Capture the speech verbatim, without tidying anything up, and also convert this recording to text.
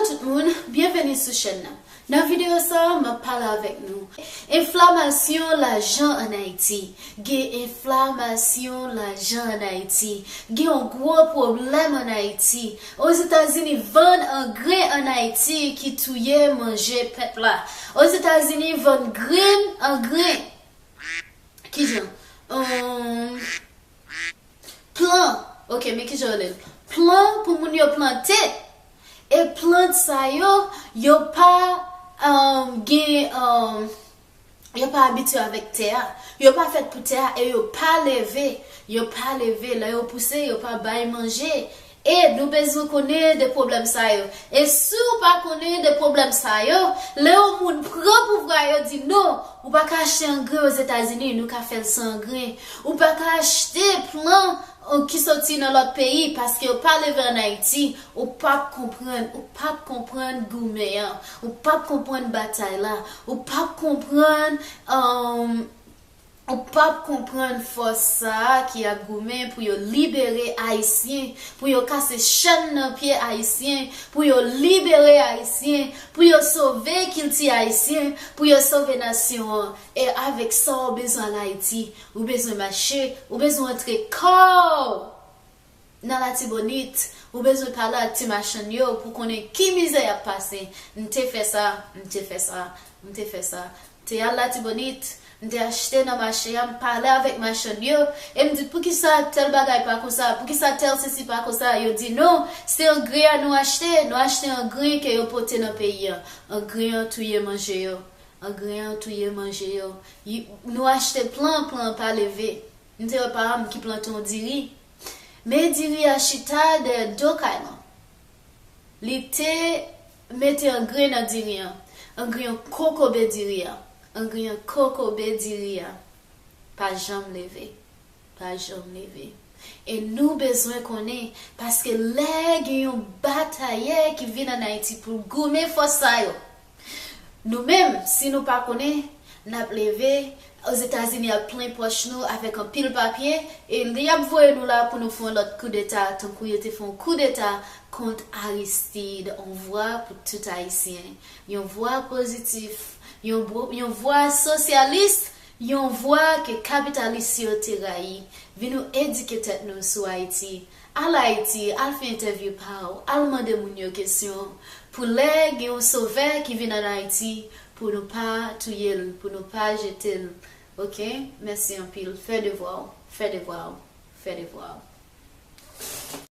Tout moun, byenveni sou chèn nan. Nan videyo sa a, m ap pale avèk nou. Enflamasyon lajan ann Ayiti. Gen enflamasyon lajan ann Ayiti. Gen yon gwo pwoblèm ann Ayiti. Ozetazini vann angren ann Ayiti ki touye manje pèp la. Ozetazini vann grenn angren. Kijan? Ahn, plan. Ok, men kijan yo rele l? Plan pou moun yo plante. E plant sa yo, yo pa, ahn, gen, ahn, yo pa abitye avèk tè a. Yo pa fèt pou tè a e yo pa leve. Yo pa leve. Lè yo pouse, yo pa bay manje. E nou bezwen konnen de pwoblèm sa yo. E si w pa konnen de pwoblèm sa yo, lè yon moun pran pouvwa yo di non, ou pa ka achte angren Ozetazini, nou ka fè l san angren. Ou pa ka achte plan, uh, ki soti nan lòt peyi paske yo pa leve ann Ayiti. Ou p ap konprann, ou p ap konprann goumen an. Ou p ap konprann batay la. Ou p ap konprann, um, Ou p ap konprann fòs sa a ki ap goumen pou yo libere Ayisyen, pou yo kase chèn nan pye Ayisyen, pou yo libere Ayisyen, pou yo sove kilti ayisyen, pou yo sove nasyon an. E avèk sa w bezwen al Ayiti, ou bezwen mache, ou bezwen antre kò w nan Latibonit, ou bezwen pale ak ti machann yo pou konnen ki mizè y ap pase. M te fè sa, m te fè sa, m te fè sa. M te al Latibonit, m te achte nan mache a, m pale avèk machann yo, e m di, "Poukisa tèl bagay pa konsa? Poukisa tèl sesi pa konsa?" Yo di, "Non, se angren an nou achte, nou achte angren ke yo pote nan peyi an." Angren an touye manje yo. Angren an touye manje yo. Y-, nou achte plan, plan an pa leve. M te wè paran m ki plante yon diri. Men diri a chita dèyè do kay lan. Li te mete angren nan diri an. Angren an kokobe diri an. Angren an kokobe diri an. Pa janm leve. Pa janm leve. E nou bezwen konnen, paske lè gen yon batayè ki vin ann Ayiti pou l goumen fòs sa yo, nou menm, si nou pa konnen, n ap leve, Ozetazini ap plen pòch nou avèk anpil papye, e li ap voye nou la pou nou fè yon lòt koudeta, tankou yo te fè yon koudeta kont Aristide. On vwa pou tout Ayisyen, yon vwa pozitif, yon, yon vwa sosyalis, yon vwa ke kapitalis yo te rayi. Vin nou edike tèt nou sou Ayiti. Al Ayiti, al fè entèvyou pa w, al mande moun yo kesyon. Pou lè gen yon sovè ki vin ann Ayiti, pou nou pa touye l, pou nou pa jete l. Ok? Mèsi anpil. Fè devwa w, fè devwa w, fè devwa w.